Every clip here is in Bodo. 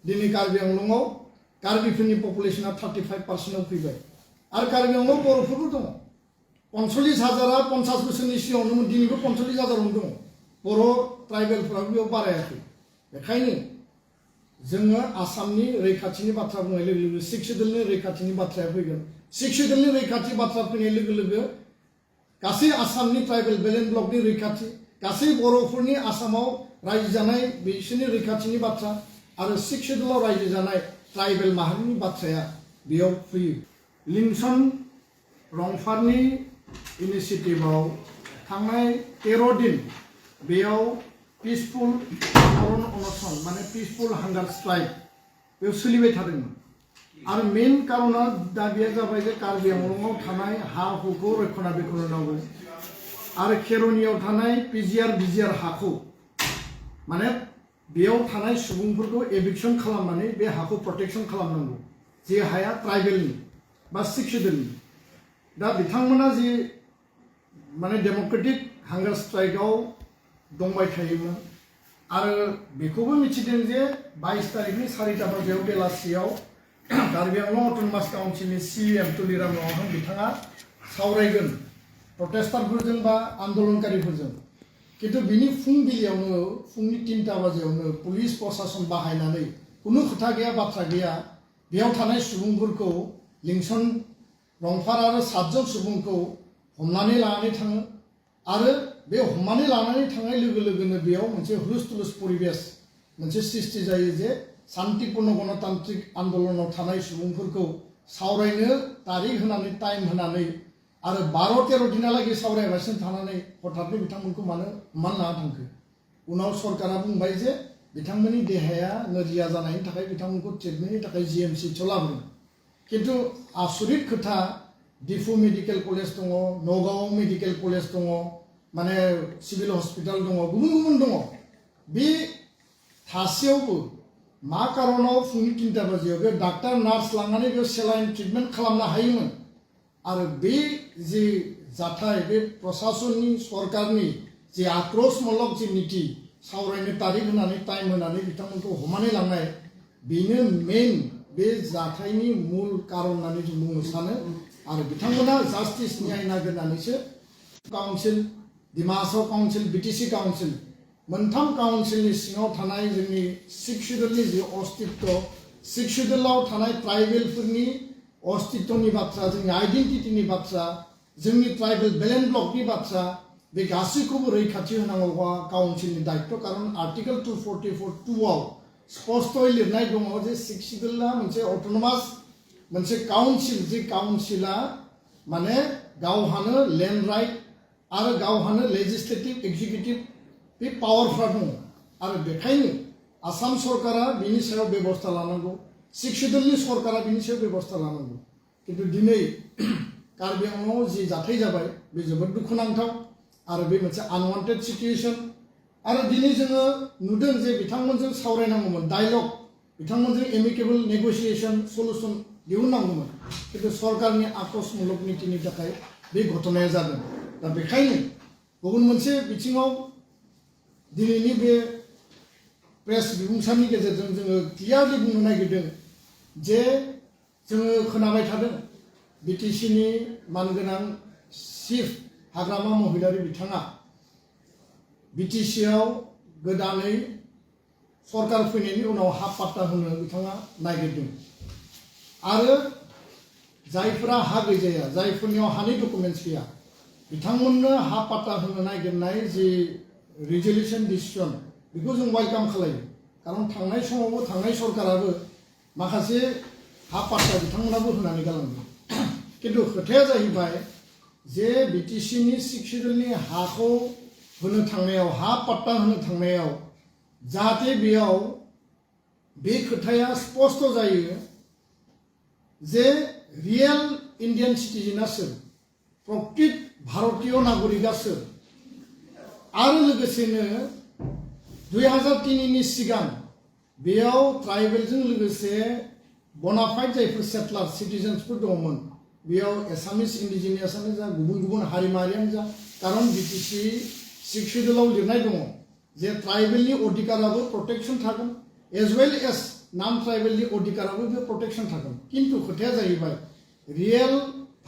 दिनै कार्बि आंलंआव कार्बिफोरनि पपुलेसना 35% फैबाय आरो कार्बि आंलंआव बर'फोरबो दङ 45,000 50 बोसोरनि सिगाङावनो दिनैबो 45,000 दङ बर' ट्राइबेलफोराबो बेयाव बारायाखै बेखायनो जोङो आसामनि रैखाथिनि बाथ्रा बुंनाय लोगो लोगो 6 शेड्युलनि रैखाथिनि बाथ्राया फैगोन 6 शेड्युलनि रैखाथि बाथ्रा फैनाय लोगो लोगो गासै आसामनि ट्राइबेल बेलेन्स ब्लकनि रैखाथि गासै बर'फोरनि आसामाव रायजो जानाय बिसोरनि रैखाथिनि बाथ्रा आरो 6 शेड्युलाव रायजो जानाय ट्राइबेल माहारिनि बाथ्राया बेयाव फैयो लिंसन रंफारनि इनिशिएटिभआव थांनाय 13 दिन बेयाव पिसफुल आन्दलन अनशन माने पिसफुल हांगार स्ट्राइक बेयाव सोलिबाय थादोंमोन आरो मेन कारना दाबिया जाबाय जे कार्बि आंलंआव थानाय हा हुखौ रक्षणाबेक्षण होनांगौ आरो खेरनियाव थानाय पिजिआर बिजिआर हाखौ माने बेयाव थानाय सुबुंफोरखौ एभिक्शन खालामनानै बे हाखौ प्रटेक्शन खालामनांगौ जे हाया ट्राइबेलनि बा 6 शेड्युलनि दा बिथांमोना जि माने डेमोक्रेटिक हांगार स्ट्राइकआव दंबाय थायोमोन आरो बेखौबो मिथिदों जे 22 तारिखनि 4टा बाजियाव बेलासियाव कार्बि आंलं अट'नमास काउन्सिलनि सिएम तुलिराम मोहान बिथाङा सावरायगोन प्रटेस्टारफोरजों बा आन्दोलनकारिफोरजों किन्तु बिनि फुंबिलियावनो फुंनि 3टा बाजियावनो पुलिस प्रशासन बाहायनानै कुनु खोथा गैया बाथ्रा गैया बेयाव थानाय सुबुंफोरखौ लिंसन रंफार आरो 7 जन सुबुंखौ हमनानै लानानै थाङो आरो बे हमनानै लानानै थांनाय लोगो लोगोनो बेयाव मोनसे हुलुस-थुलुस परिबेस मोनसे सृष्टि जायो जे शान्तिपूर्ण गणतान्त्रिक आन्दोलनाव थानाय सुबुंफोरखौ सावरायनो तारिख होनानै टाइम होनानै आरो 12-13 दिनहालागै सावरायालासिनो थानानै हठातनो बिथांमोनखौ मानो लाना थांखो उनाव सरकारा बुंबाय जे बिथांमोननि देहाया नोरजिया जानायनि थाखाय बिथांमोनखौ ट्रिटमेन्टनि थाखाय जिएमसिआव लाबोदों किन्तु आसरित खोथा डिफु मेडिकेल कलेज दङ नगाव मेडिकेल कलेज दङ माने सिभिल हस्पिटाल दङ गुबुन गुबुन दङ बे थासेयावबो मा कारनाव फुंनि 3टा बाजियाव बे डाक्टार नार्स लांनानै बे सेलाइन ट्रिटमेन्ट खालामनो हायोमोन आरो बे जे जाथाय बे प्रशासननि सरकारनि जे आक्रोशमूलक जे नीति सावरायनो तारिख होनानै टाइम होनानै बिथांमोनखौ हमनानै लांनाय बेनो मेन बे जाथायनि मूल कारन होननानै जों बुंनो सानो आरो बिथांमोना जास्टिस न्याय नागिरनानैसो काउन्सिल डिमासाव काउन्सिल बिटिसि काउन्सिल मोनथाम काउन्सिलनि सिङाव थानाय जोंनि 6 शेड्युलनि जे अस्तित्व 6 शेड्युलाव थानाय ट्राइबेलफोरनि अस्तित्वनि बाथ्रा जोंनि आइडेन्टिटिनि बाथ्रा जोंनि ट्राइबेल बेलेन्स ब्लकनि बाथ्रा बे गासैखौबो रैखाथि होनांगौआ काउन्सिलनि दायित्व कारन आर्टिकल 244(2) स्पष्टयै लिरनाय दङ जे 6 शेड्युलआ मोनसे अट'नमास मोनसे काउन्सिल जे काउन्सिला माने गावहानो लेन्ड राइट आरो गावहानो लेजिस्लेटिभ एक्जिक्युटिभ बे पावारफ्रा दङ आरो बेखायनो आसाम सरकारा बिनि सायाव बेबस्था लानांगौ 6 शेड्युलनि सरकारा बिनि सायाव बेबस्था लानांगौ किन्तु दिनै कार्बि आंलंआव जि जाथाय जाबाय बे जोबोद दुखुनांथाव आरो बे मोनसे आनवान्टेड सिचुएसन आरो दिनै जोङो नुदों जे बिथांमोनजों सावरायनांगौमोन डायलग बिथांमोनजों एमिकेबल नेगोसिएशन सल्युसन दिहुननांगौमोन किन्तु सरकारनि आक्रोशमूलक नीतिनि थाखाय बे घटनाया जादों दा बेखायनो गुबुन मोनसे बिथिङाव दिनैनि बे प्रेस बिबुंसारनि गेजेरजों जोङो क्लियारलि बुंनो नागिरदों जे जोङो खोनाबाय थादों बिटिसिनि मानगोनां चिफ हाग्रामा महिलारि बिथाङा बिटिसिआव गोदानै सरकार फैनायनि उनाव हा पाट्टा होनो बिथाङा नागिरदों आरो जायफोरा हा गैजाया जायफोरनियाव हानि डकुमेन्ट्स गैया बिथांमोननो हा पाट्टा होनो नागिरनाय जि रिजोल्यूशन डिसिजन बेखौ जों वेलकाम खालायो कारन थांनाय समावबो थांनाय सरकाराबो माखासे हा पाट्टा बिथांमोनाबो होनानै गालांदों किन्तु खोथाया जाहैबाय जे बिटिसिनि 6 शेड्युलनि हाखौ होनो थांनायाव हा पाट्टा होनो थांनायाव जाहाथे बेयाव बे खोथाया स्पष्ट जायो जे रियेल इन्डियान सिटिजेना सोर प्रकृत भारतीय नागरिकआ सोर आरो लोगोसेनो 2003 नि सिगां बेयाव ट्राइबेलजों लोगोसे बनाफाइड जायफोर सेटलार सिटिजेन्सफोर दङमोन बेयाव एसामिस इन्डिजिनियासआनो जा गुबुन गुबुन हारि माहारियानो जा कारन बिटिसि 6 शेड्युलाव लिरनाय दङ जे ट्राइबेलनि अधिकाराबो प्रटेक्शन थागोन एज वेल एज नान ट्राइबेलनि अधिकाराबो बे प्रटेक्शन थागोन किन्तु खोथाया जाहैबाय रियेल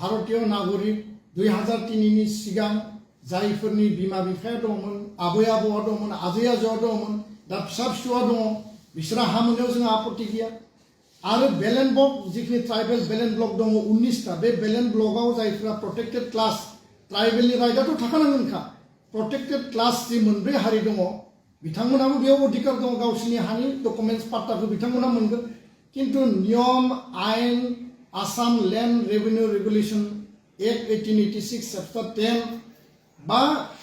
भारतीय नागरिक 2003 नि सिगां जायफोरनि बिमा बिफाया दंमोन आबै आबौआ दंमोन आजै आजौआ दंमोन दा फिसा फिसौआ दङ बिसोरा हा मोननायाव जोंहा आपत्ति गैया आरो बेलेन ब्लक जिखिनि ट्राइबेल बेलेन ब्लक दङ 19टा बे बेलेन ब्लकआव जायफोरा प्रोटेक्टेड क्लास ट्राइबेलनि राइटआथ' थाखानांगोनखा प्रोटेक्टेड क्लास जि मोनब्रै हारि दङ बिथांमोनाबो बेयाव अधिकार दङ गावसोरनि हानि डकुमेन्टस पाट्टाखौ बिथांमोना मोनगोन किन्तु नियम आयेन Assam land revenue regulation act 1886 chapter 10 बा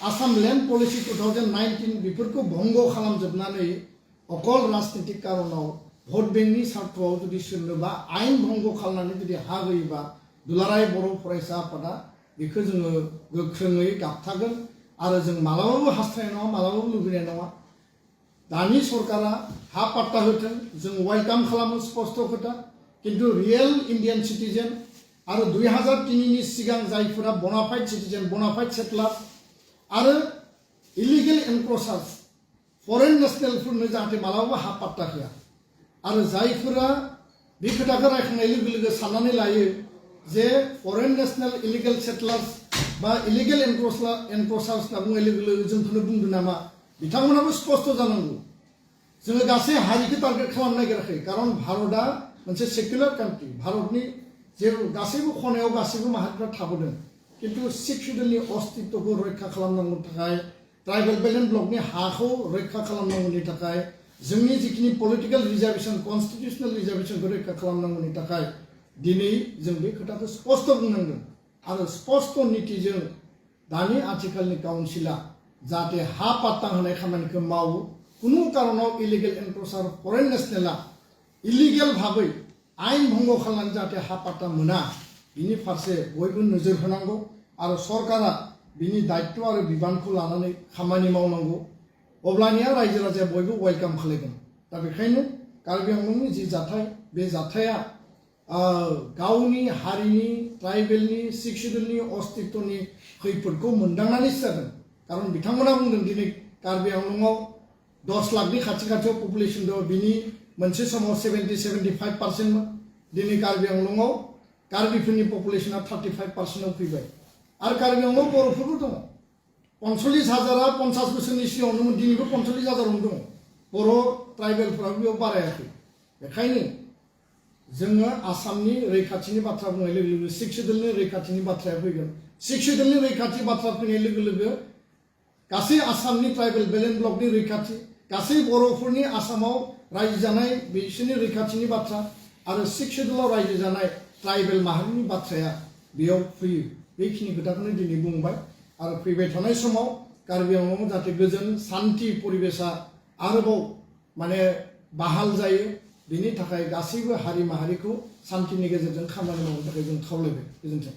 आसाम लेन्ड पलिसि 2019 बेफोरखौ भंग खालामजोबनानै अकल राजनीतिक कारणाव भट बेंकनि सार्थआव जुदि सोरनोबा आयेन भंग खालामनानै जुदि हा होयोबा दुलाराय बर' फरायसा आफादा बेखौ जोङो गोख्रोङै गाबथागोन आरो जों मालाबाबो हास्थायनाय नङा मालाबाबो लुबैनाय नङा दानि सरकारा हा पाट्टा होथों जों वेलकाम खालामो स्पष्ट खोथा किन्तु रियेल इन्डियान सिटिजेन आरो 2003 नि सिगां जायफोरा बनाफाइड सिटिजेन बनाफाइड सेटलार आरो इलिगेल एनक्रोचार्स फरेन नेशनेलफोरनो जाहाथे मालाबाबो हा पाट्टा होआ आरो जायफोरा बे खोथाखौ रायखांनाय लोगो लोगो साननानै लायो जे फरेन नेशनेल इलिगेल सेटलार्स बा इलिगेल एनक्रोचार्स होनना बुंनाय लोगो लोगो जोंखौनो बुंदों नामा बिथांमोनाबो स्पष्ट जानांगौ जोङो गासै हारिखौ टार्गेट खालामनो नागिराखै खारन भारतआ मोनसे सेकुलार कान्ट्रि भारतनि जे गासैबो खनायाव गासैबो माहारिफ्रा थाबोदों किन्तु सिक्स शेड्यूलनि अस्तित्वखौ रैखा खालामनांगौनि थाखाय ट्राइबेल बेलेन ब्लकनि हाखौ रैखा खालामनांगौनि थाखाय जोंनि जिखिनि पलिटिकल रिजार्वेशन कन्स्टिट्यूशनल रिजार्वेशनखौ रैखा खालामनांगौनि थाखाय दिनै जों बे खोथाखौ स्पष्ट बुंनांगोन आरो स्पष्ट नीतिजों दानि आथिखालनि काउन्सिला जाहाथे हा पाट्टा होनाय खामानिखौ मावो कुनु कारणाव इलिगेल एनक्रोचार फरेन नेशनेला इलिगेल भाबै आयेन भंग खालामनानै जाहाथे हा पाट्टा मोना बिनि फारसे बयबो नोजोर होनांगौ आरो सरकारा बिनि दायित्व आरो बिबानखौ लानानै खामानि मावनांगौ अब्लानिया रायजो राजाया बयबो वेलकाम खालामगोन दा बेखायनो कार्बि आंलंनि जि जाथाय बे जाथाया गावनि हारिनि ट्राइबेलनि सिक्स शेड्यूलनि अस्तित्वनि खैफोदखौ मोनदांनानैसो जादों खारन बिथांमोना बुंदों दिनै कार्बि आंलंआव 10 लाखनि खाथि खाथियाव पपुलेशन दं बिनि मोनसे समाव 70-75% मोन दिनै कार्बि आंलंआव कार्बिफोरनि पपुलेशना 35%आव फैबाय आरो कार्बि आंलंआव बर'फोरबो दङ 45,000 50 बोसोरनि सिगाङावनो दिनैबो 45,000 दङ बर' ट्राइबेलफोराबो बेयाव बारायाखै बेखायनो जोङो आसामनि रैखाथिनि बाथ्रा बुंनाय लोगो लोगो सिक्स शेड्यूलनि रैखाथिनि बाथ्राया फैगोन सिक्स शेड्यूलनि रैखाथि बाथ्रा फैनाय लोगो लोगो गासै आसामनि ट्राइबेल बेलेन ब्लकनि रैखाथि गासै बर'फोरनि आसामाव रायजो जानाय बिसोरनि रैखाथिनि बाथ्रा आरो सिक्स शेड्यूलाव रायजो जानाय ट्राइबेल माहारिनि बाथ्राया बेयाव फैयो बेखिनि खोथाखौनो दिनै बुंबाय आरो फैबाय थानाय समाव कार्बि आंलंआव जाहाथे गोजोन शान्ति परिबेशा आरोबाव माने बाहाल जायो बिनि थाखाय गासैबो हारि माहारिखौ शान्तिनि गेजेरजों खामानि मावनो थाखाय जों खावलायबाय गोजोन्थों।